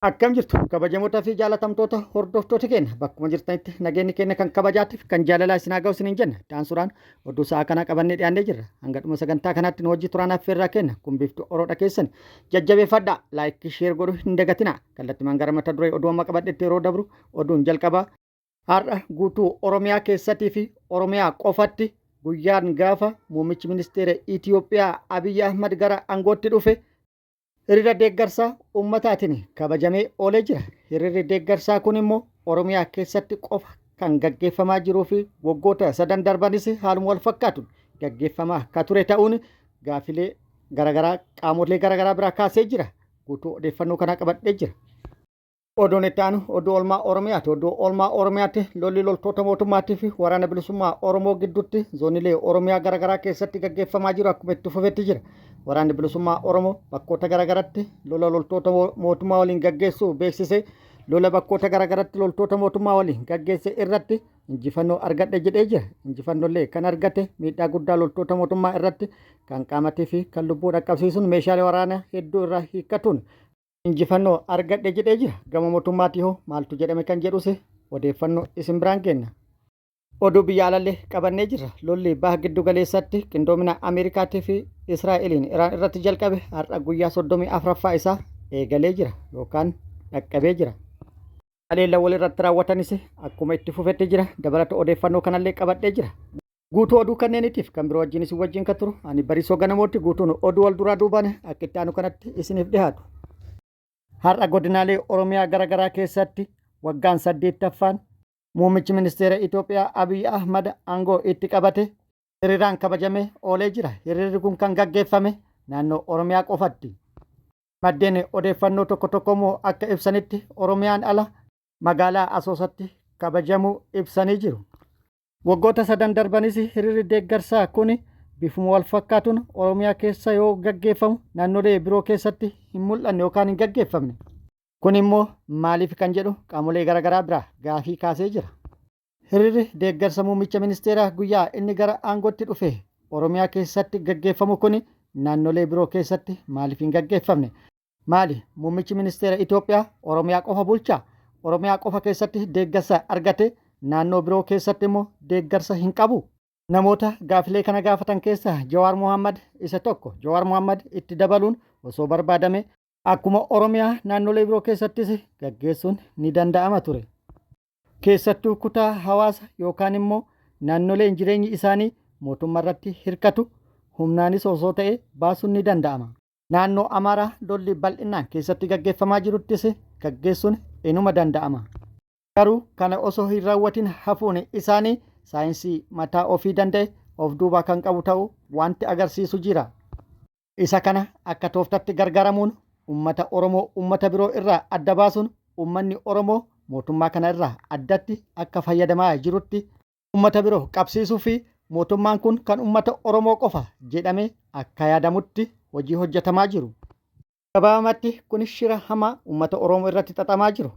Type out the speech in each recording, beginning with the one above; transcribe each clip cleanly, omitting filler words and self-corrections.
Akkam jirtu kabajamoota fi jaalatamtoota hordoftoota keenya bakkuma jirtanitti nageenyi keenya kan kabajaatiif kan jaalalaa isin haa ga'u isiniin jenna. Daansuudhaan oduu sa'aa kanaa qabannee dhiyaannee jirra. Hanga dhuma sagantaa kanaatti nu hojii turaan affeerraa keenya kun biiftuu oroodha keessan jajjabeeffadhaa laayikii sheer godhuu hin dagatinaa. Kallattimaan gara mata duree oduu amma qabadhetti yeroo dabru oduun jalqabaa har'a guutuu Oromiyaa keessatii fi Oromiyaa qofatti guyyaan gaafa muummichi ministeera Itiyoophiyaa Abiyyi Ahmad gara aangootti dhufe Hiriira deeggarsaa ummataatiin kabajamee oolee jira. Hiriirri deeggarsaa kun immoo Oromiyaa keessatti qofa kan gaggeeffamaa jiruu fi waggoota sadan darbanis haaluma wal fakkaatuun gaggeeffamaa akka ture ta'uun gaafilee garaagaraa qaamolee garaagaraa biraa kaasee jira. Guutuu odeeffannoo kanaa qabadhee jira. Oduun itti aanu oduu oolmaa Oromiyaati. Oduu oolmaa Oromiyaatti lolli loltoota mootummaatii fi waraana bilisummaa Oromoo gidduutti zoonilee Oromiyaa garaagaraa keessatti gaggeeffamaa jiru akkuma itti fufetti jira. Waraanni bilisummaa Oromoo bakkoota garaagaraatti lola loltoota mootummaa waliin gaggeessuu beeksise. Lola bakkoota garaagaraatti loltoota mootummaa waliin gaggeesse irratti injifannoo argadhe jedhee jira. Injifannollee kan argate miidhaa guddaa loltoota mootummaa irratti kan qaamatii fi kan lubbuu dhaqqabsiisuun meeshaalee waraanaa hedduu irraa hiikkatuun injifannoo argadhe jedhee jira. Gama mootummaatii hoo maaltu jedhame kan jedhus odeeffannoo isin biraan geenna. Oduu biyya alallee qabannee jirra. Lolli baha giddu galeessatti qindoomina Ameerikaatii fi Israa'eliin Iraan irratti jalqabe har'a guyyaa 34ffaa isaa eegalee jira yookaan dhaqqabee jira. Haleella wal irratti raawwatanis akkuma itti fufetti jira. Dabalata odeeffannoo kanallee qabadhee jira. Guutuu oduu kanneeniitiif kan biroo wajjin isin wajjin kan turu ani Bariisoo Ganamooti guutuun oduu wal duraa duubaan akka itti aanu kanatti isiniif dhihaatu. Har'a godinaalee Oromiyaa garaagaraa keessatti waggaan saddeettaffaan muummichi ministeera Itoophiyaa Abiy Ahmad aangoo itti qabate hiriiraan kabajamee oolee jira. Hiriirri kun kan gaggeeffame naannoo Oromiyaa qofatti. Maddeen odeeffannoo tokko tokko immoo akka ibsanitti Oromiyaan ala magaalaa Asoosatti kabajamuu ibsanii jiru. Waggoota sadan darbanis hiriirri deeggarsaa kun bifuma wal fakkaatuun Oromiyaa keessa yoo gaggeeffamu naannolee biroo keessatti hin mul'anne yookaan hin gaggeeffamne. Kun immoo maaliif kan jedhu qaamolee garaagaraa biraa gaafii kaasee jira. Hiriirri deeggarsa muummicha ministeeraa guyyaa inni gara aangootti dhufe Oromiyaa keessatti gaggeeffamu kun naannolee biroo keessatti maaliif hin gaggeeffamne? Maali muummichi ministeera Itoophiyaa Oromiyaa qofa bulchaa? Oromiyaa qofa keessatti deeggarsa argate naannoo biroo keessatti immoo deeggarsa hin qabu? Namoota gaafilee kana gaafatan keessaa Jawaar Mohammad isa tokko. Jawaar Mohammad itti dabaluun osoo barbaadame akkuma Oromiyaa naannolee biroo keessattis gaggeessuun ni danda'ama ture. Keessattuu kutaa hawaasa yookaan immoo naannoleen jireenyi isaanii mootummaa irratti hirkatu humnaanis osoo ta'e baasuun ni danda'ama. Naannoo Amaaraa lolli bal'inaan keessatti gaggeeffamaa jiruttis gaggeessuun inuma danda'ama. Garuu kana osoo hin raawwatin hafuun isaanii saayinsii mataa ofii danda'e of duubaa kan qabu ta'uu wanti agarsiisu jira. Isa kana akka tooftatti gargaaramuun ummata Oromoo ummata biroo irraa adda baasuun ummanni Oromoo mootummaa kana irraa addatti akka fayyadamaa jirutti ummata biroo qabsiisuu fi mootummaan kun kan ummata Oromoo qofa jedhamee akka yaadamutti hojii hojjetamaa jiru. Gabaabamatti kun shira hamaa ummata Oromoo irratti xaxamaa jiru.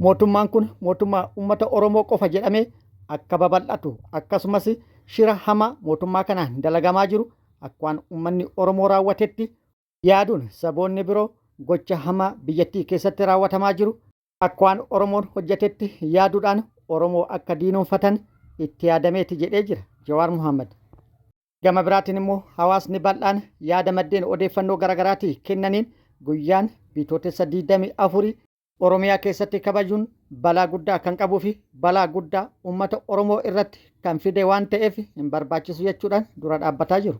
Mootummaan kun mootummaa ummata Oromoo qofa jedhamee akka babal'atu akkasumas shira hamaa mootummaa kanaan dalagamaa jiru akka waan ummanni Oromoo raawwatetti yaaduun saboonni biroo gocha hamaa biyyattii keessatti raawwatamaa jiru akka waan Oromoon hojjetetti yaaduudhaan Oromoo akka diinoomfatan itti yaadameeti jedhee jira Jawaar Mohaammed. Gama biraatiin immoo hawaasni bal'aan yaada maddeen odeeffannoo garaagaraatii kennaniin guyyaan Bitootessa 24 Oromiyaa keessatti kabajuun balaa guddaa kan qabuu fi balaa guddaa uummata Oromoo irratti kan fide waan ta'eef hin barbaachisu jechuudhaan dura dhaabbataa jiru.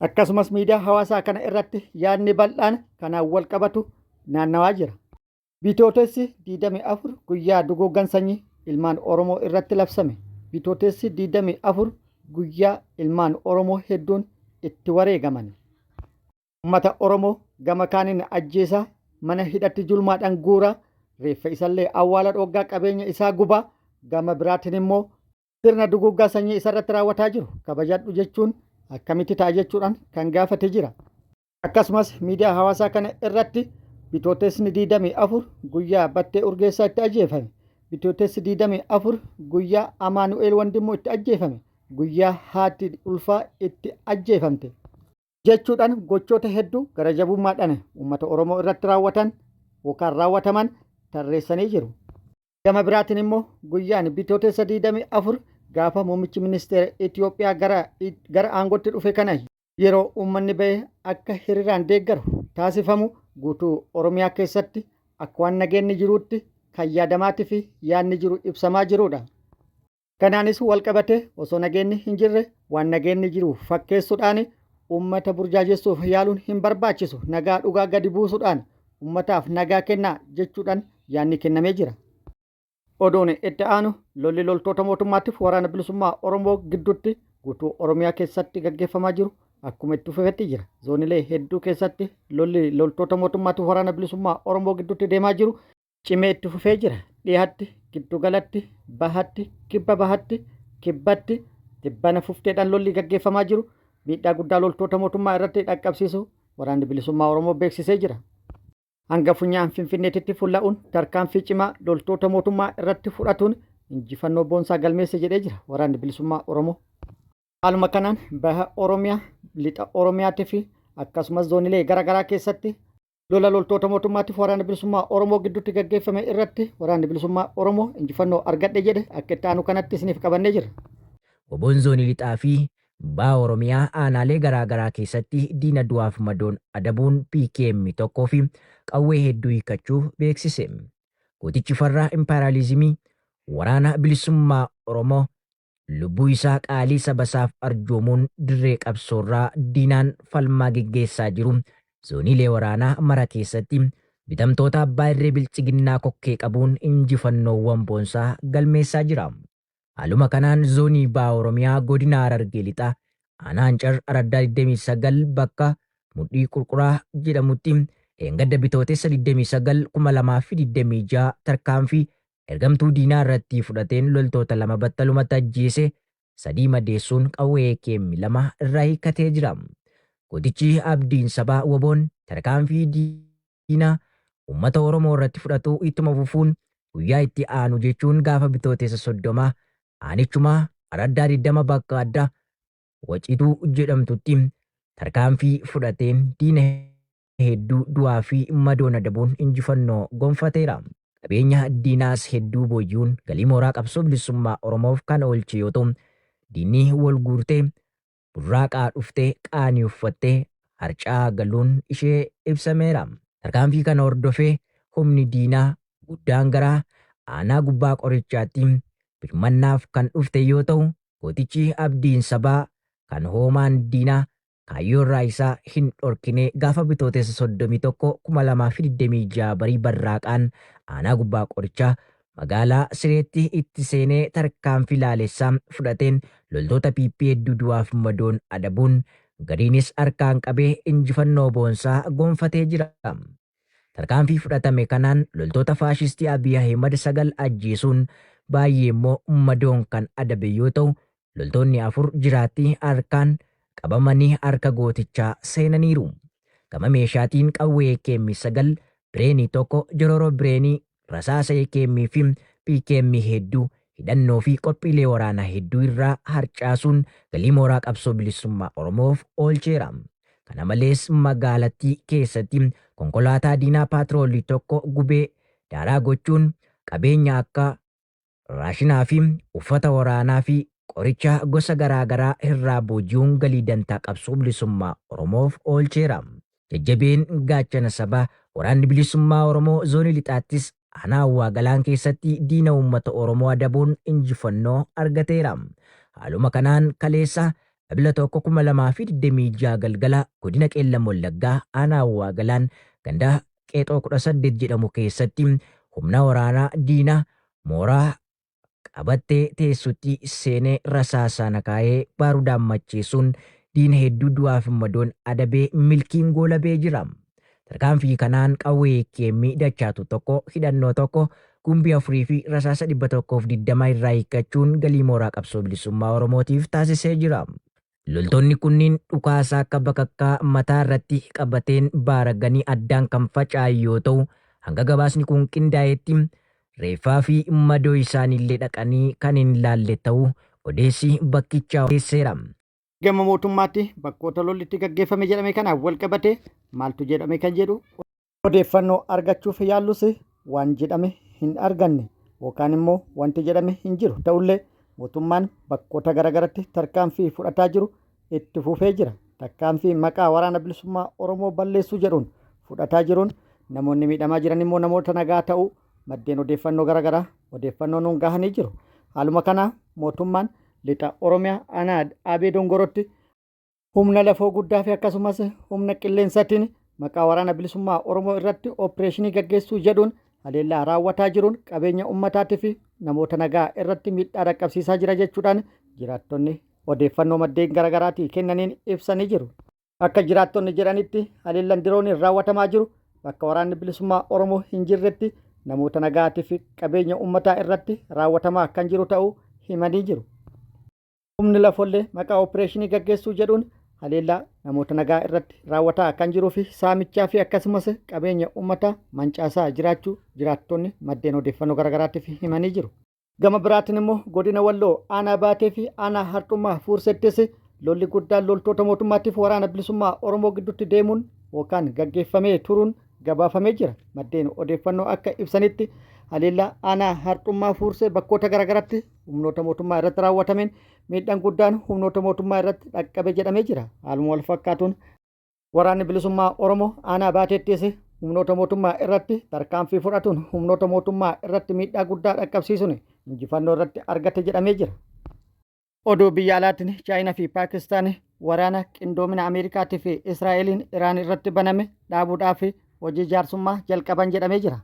Akkasumas miidiyaa hawaasaa kana irratti yaadni bal'aan kanaan wal qabatu naannawaa jira. Bitootessi 24 guyyaa duguuggan sanyii ilmaan Oromoo irratti labsame. Bitootessi 24 guyyaa ilmaan Oromoo hedduun itti wareegaman. Uummata Oromoo gama kaaniin ajjeesaa mana hidhatti julmaadhaan guuraa reeffa isallee awwaala dhooggaa qabeenya isaa gubaa gama biraatiin immoo sirna duguuggaa sanyii isarratti raawwataa jiru kabajadhu jechuun akkamitti ta'a jechuudhaan kan gaafate jira. Akkasumas miidiyaa hawaasaa kana irratti Bitootesni 24 guyyaa Battee Urgeessaa itti ajjeefame. Bitootessi 24 guyyaa Amaanu'eel Wandimmoo itti ajjeefame. Guyyaa haati ulfaa itti ajjeefamte. Jechuudhaan gochoota hedduu gara jabummaadhaan uummata Oromoo irratti raawwatan yookaan raawwataman tarreessanii jiru. Gama biraatiin immoo guyyaan Bitootessa 24 gaafa muummichi ministeera Itoophiyaa gara aangootti dhufe kana yeroo uummanni ba'ee akka hiriiraan deeggaru taasifamu guutuu Oromiyaa keessatti akka waan nageenyi jiruutti kan yaadamaatii fi yaadni jiru ibsamaa jirudha. Kanaanis walqabatee osoo nageenyi hin jirre waan nageenyi jiru fakkeessuudhaan uummata burjaajessuuf yaaluun hin barbaachisu, nagaa dhugaa gadi buusuudhaan uummataaf nagaa kennaa jechuudhaan yaadni kennamee jira. Oduun itti aanu lolli loltoota mootummaatiif waraana bilisummaa Oromoo gidduutti guutuu Oromiyaa keessatti gaggeeffamaa jiru akkuma itti fufetti jira. Zoonilee hedduu keessatti lolli loltoota mootummaatiif waraana bilisummaa Oromoo gidduutti deemaa jiru cimee itti fufee jira. Dhihatti, giddugalatti, bahatti, kibba bahatti, kibbatti tibbana fufteedhaan lolli gaggeeffamaa jiru miidhaa guddaa loltoota mootummaa irratti dhaqqabsiisu waraanni bilisummaa Oromoo beeksisee jira. Hanga funyaan Finfinneetitti fulla'uun tarkaanfii cimaa loltoota mootummaa irratti fudhatuun injifannoo boonsaa galmeesse jedhee jira waraanni bilisummaa Oromoo. Haaluma kanaan baha Oromiyaa, lixa Oromiyaatii fi akkasumas zoonilee garaagaraa keessatti lola loltoota mootummaatiif waraana bilisummaa Oromoo gidduutti gaggeeffame irratti waraanni bilisummaa Oromoo injifannoo argadhe jedhe akka itti aanu kanatti isiniif qabannee jira. Woboon Zoonii Lixaa fi Baha Oromiyaa aanaalee garaa garaa keessatti diina du'aaf madoon adabuun PKM 1 fi qawwee hedduu hiikkachuu beeksise. Gootichi farra impaayeraalizimii Waraana Bilisummaa Oromoo lubbuu isaa qaalii sabasaaf arjoomuun dirree qabsoorraa diinaan falmaa geggeessaa jiru zooniilee waraanaa mara keessatti bitamtoota abbaa irree Biltsiginnaa kokkee qabuun injifannoowwan boonsaa galmeessaa jira. Haaluma kanaan Zoonii Baha Oromiyaa Godina Harargee Lixaa Aanaa Ancar Araddaa 29 bakka Mudhii Qurquraa jedhamutti dheengadda Bitootessa 29, 2026 tarkaanfii ergamtuu diinaa irratti fudhateen loltoota 2 battalumatti ajjeesee 3 madeessuun qawwee AKM 2 irraa hiikkatee jira. Gootichi Abdiin Sabaa WBOn tarkaanfii diinaa uummata Oromoo irratti fudhatu ittuma fufuun guyyaa itti aanu jechuun gaafa Bitootessa 30 aanichuma araddaa 20 bakka addaa Wacituu jedhamtutti tarkaanfii fudhateen diina hedduu du'aa fi madoon adabuun injifannoo gonfateera. Qabeenya diinaas hedduu booji'uun galii mooraa qabsoo bilisummaa Oromoof kan oolche yoo ta'u, diinni wal guurtee burraaqaa dhuftee qaanii uffattee harca'aa galuun ishee ibsameera. Tarkaanfii kana hordofee humni diinaa guddaan gara aanaa Gubbaa Qorichaatti birmannaaf kan dhufte yoo ta'u, gootichi abdiin sabaa kan hoomaan diinaa kaayyoo irraa isaa hin dhorkine gaafa Bitootessa 31, 2026 barii barraaqaan aanaa Gubbaa Qorichaa magaalaa Sireetti itti seenee tarkaanfii laalessaa fudhateen loltoota PP hedduu du'aaf madoon adabuun gariinis harkaan qabee injifannoo boonsaa gonfatee jira. Tarkaanfii fudhatame kanaan loltoota faashistii Abiy Ahimed 9 ajjeesuun baay'ee immoo madoon kan adabe yoo ta'u, loltoonni 4 jiraatti harkaan qabamanii harka gootichaa seenaniiru. Gama meeshaatiin qawwee AKM 9, Bireenii 1, Jororoo Bireenii, rasaasa AKM fi PKM hedduu, hidhannoo fi qophiilee waraanaa hedduu irraa harcaasuun galii mooraa qabsoo bilisummaa Oromoof oolcheera. Kana malees magaalattii keessatti konkolaataa diinaa paatroolii tokko gubee daaraa gochuun qabeenya akka raashinaa fi uffata waraanaa fi qoricha gosa garaa garaa irraa booji'uun galii dantaa qabsoo bilisummaa Oromoof oolcheera. Jajjabeen gaachana sabaa Waraanni Bilisummaa Oromoo Zoonii Lixaattis Aanaa Hawwaa Galaan keessatti diina uummata Oromoo adabuun injifannoo argateera. Haaluma kanaan kaleessa Ebla 1, 2026 galgala Godina Qeellam Wallaggaa Aanaa Hawwaa Galaan ganda Qeexoo 18 jedhamu keessatti humna waraanaa diinaa mooraa qabattee teessutti seenee rasaasaan akaayee baarudaan macheessuun diina hedduu du'aa fi madoon adabee milkiin goolabee jira. Tarkaanfii kanaan qawwee AKM dachaatu 1, hidhannoo 1, gumbii 4 fi rasaasa 120 irraa hiikkachuun galii mooraa qabsoo bilisummaa Oromootiif taasisee jira. Loltoonni kunniin dhukaasa akka bakakkaa mataa irratti qabateen baaraganii addaan kan faca'an yoo ta'u, hanga gabaasni kun qindaa'etti reeffaa fi madoo isaaniillee dhaqanii kan hin laalle ta'uu odeessi bakkichaa odeesseera. Gama mootummaatti bakkoota lolli itti gaggeeffame jedhame kanaan walqabatee maaltu jedhame kan jedhu Odeeffannoo argachuuf yaallus waan jedhame hin arganne yookaan immoo wanti jedhame hin jiru. Ta'ullee mootummaan bakkoota garaagaratti tarkaanfii fudhataa jiru itti fufee jira. Tarkaanfii maqaa Waraana Bilisummaa Oromoo balleessuu jedhuun fudhataa jiruun namoonni miidhamaa jiran immoo namoota nagaa ta'uu maddeen odeeffannoo garaagaraa odeeffannoo nuun gahanii jiru. Haaluma kanaa mootummaan lixa Oromiyaa aanaa Abee Dongorootti humna lafoo guddaa fi akkasumas humna qilleensaatiin maqaa Waraana Bilisummaa Oromoo irratti opereeshinii gaggeessuu jedhuun haleellaa raawwataa jiruun qabeenya ummataatii fi namoota nagaa irratti miidhaa dhaqqabsiisaa jira jechuudhaan jiraattonni odeeffannoo maddeen garaagaraatii kennaniin ibsanii jiru. Akka jiraattonni jedhanitti haleellaan dirooniin raawwatamaa jiru bakka Waraanni Bilisummaa Oromoo hin jirretti namoota nagaatii fi qabeenya ummataa irratti raawwatamaa kan jiru ta'uu himanii jiru. Humni lafollee maqaa opereeshinii gaggeessuu jedhuun haleellaa namoota nagaa irratti raawwataa kan jiruu fi saamichaa fi akkasumas qabeenya uummataa mancaasaa jiraachuu jiraattonni maddeen odeeffannoo garaagaraatiif himanii jiru. Gama biraatiin immoo godina Walloo aanaa Baatee fi aanaa Harxummaa Fuursettis lolli guddaan loltoota mootummaatiif Waraana Bilisummaa Oromoo gidduutti deemuun yookaan gaggeeffamee turuun gabaafamee jira. Maddeen odeeffannoo akka ibsanitti haleellaa aanaa Harxummaa Fuursee bakkoota garaagaraatti humnoota mootummaa irratti raawwatameen miidhaan guddaan humnoota mootummaa irratti dhaqqabe jedhamee jira. Haaluma wal fakkaatuun Waraanni Bilisummaa Oromoo aanaa Baateettis humnoota mootummaa irratti tarkaanfii fudhatuun humnoota mootummaa irratti miidhaa guddaa dhaqqabsiisuun injifannoo irratti argate jedhamee jira. Oduu biyya alaatiin Chaayinaa fi Paakistaan waraana qindoomina Ameerikaatii fi Israa'eliin Iraan irratti baname dhaabuudhaaf hojii jaarsummaa jalqaban jedhamee jira.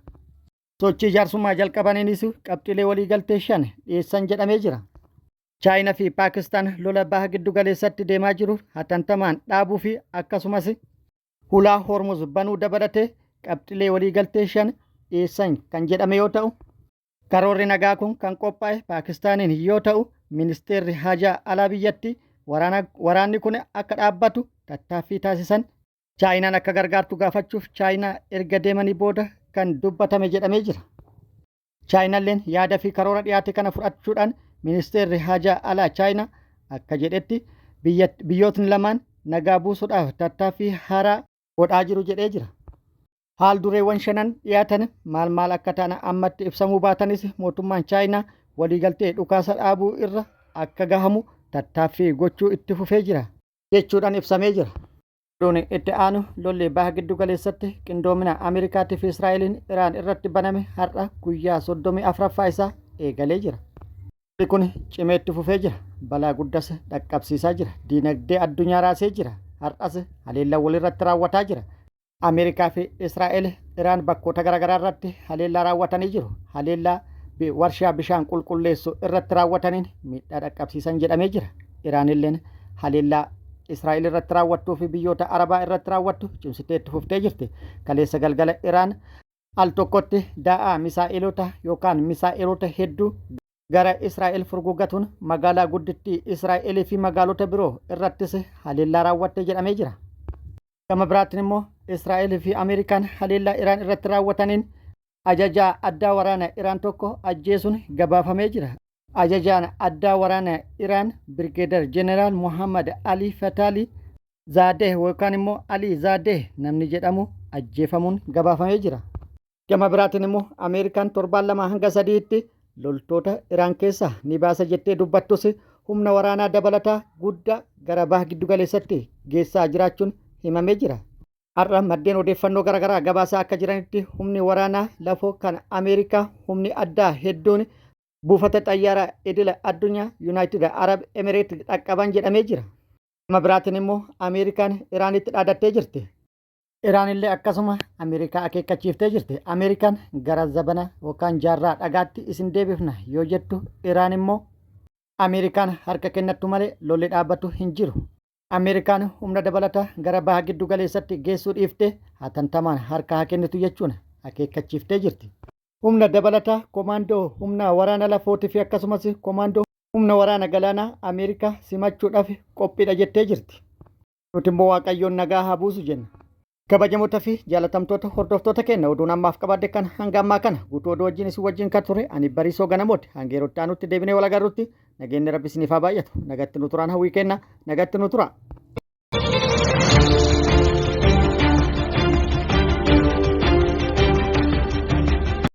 Sochii jaarsummaa jalqabaniinis qabxiilee waliigaltee 5 dhiyeessan jedhamee jira. Chaayinaa fi Paakistaan lola baha giddu galeessatti deemaa jiru hatantamaan dhaabuu fi akkasumas hulaa Hormuz banuu dabalatee qabxiilee waliigaltee 5 dhiyeessan kan jedhame yoo ta'u, karoorri nagaa kun kan qophaa'e Paakistaaniin yoo ta'u, ministeerri haajaa alaa biyyattii waraanni kun akka dhaabbatu tattaaffii taasisan Chaayinaan akka gargaartu gaafachuuf Chaayinaa erga deemanii booda kan dubbatame jedhamee jira. Chaayinalleen yaada fi karoora dhiyaate kana fudhachuudhaan ministeerri haajaa alaa Chaayinaa akka jedhetti biyyootni lamaan nagaa buusuudhaaf tattaaffii haaraa godhaa jiru jedhee jira. Haal dureewwan shanan dhiyaatan maal maal akka ta'an ammatti ibsamuu baatanis mootummaan Chaayinaa waliigaltee dhukaasa dhaabuu irra akka gahamu tattaaffii gochuu itti fufee jira jechuudhaan ibsamee jira. Oduun itti aanu lolli baha giddu galeessatti qindoomina Ameerikaatii fi Israa'eliin Iraan irratti baname har'a guyyaa 34ffaa isaa eegalee jira. Lolli kun cimee itti fufee jira. Balaa guddas dhaqqabsiisaa jira. Diinagdee addunyaa raasee jira. Har'as haleellaa walirratti raawwataa jira. Ameerikaa fi Israa'el Iraan bakkoota garaagaraa irratti haleellaa raawwatanii jiru. Haleellaa warshaa bishaan qulqulleessu irratti raawwataniin miidhaa dhaqqabsiisan jedhamee jira. Iraanilleen haleellaa Israa'el irratti raawwattuu fi biyyoota Arabaa irratti raawwattu cimsitee itti fuftee jirti. Kaleessa galgala Iraan al tokkotti daa'aa misaa'elota yookaan misaa'eloota hedduu gara Israa'el furguggatuun magaalaa guddittii Israa'elii fi magaalota biroo irrattis haleellaa raawwatte jedhamee jira. Gama biraatiin immoo Israa'el fi Ameerikaan haleellaa Iraan irratti raawwataniin ajajaa addaa waraana Iraan tokko ajjeesuun gabaafamee jira. Ajajaan addaa waraana Iraan Birgeedar Jeneraal Muhammad Ali Fatali Zaadeh yookaan immoo Ali Zaadeh namni jedhamu ajjeefamuun gabaafamee jira. Gama biraatiin immoo Ameerikaan torbaan 2 hanga 3tti loltoota Iraan keessaa ni baasa jettee dubbattus humna waraanaa dabalataa guddaa gara baha giddugaleessatti geessaa jiraachuun himamee jira. Har'a maddeen odeeffannoo garaagaraa gabaasaa akka jiranitti humni waraanaa lafoo kan Ameerikaa humni addaa hedduun buufata xayyaaraa idila addunyaa Yuunaayitid Arab Emireet dhaqqaban jedhamee jira. Gama biraatiin immoo Ameerikaan Iraanitti dhaadattee jirti. Iraan illee akkasuma Ameerikaa akeekkachiiftee jirti. Ameerikaan gara zabana yookaan jaarraa dhagaatti isin deebifna yoo jettu Iraan immoo Ameerikaan harka kennattu malee lolli dhaabbatu hin jiru. Ameerikaan humna dabalataa gara baha giddu galeessatti geessuu dhiiftee hatantamaan harka haa kennitu jechuun akeekkachiiftee jirti. Humna dabalataa komaandoo humna waraana lafootii fi akkasumas komaandoo humna waraana galaanaa Ameerikaa simachuudhaaf qophiidha jettee jirti. Nuti immoo Waaqayyoon nagaa haa buusu jenna. Kabajamoota fi jaalatamtoota hordoftoota keenya oduun ammaaf qabadde kan hanga ammaa kana guutuu oduu wajjin isin wajjin kan ture ani Bariisoo Ganamooti. Hanga yeroo itti aanutti deebinee wal agarrutti nageenyi Rabbi isiniif haa baay'atu. Nagatti nu turaan hawwii kenna. Nagatti nu tura.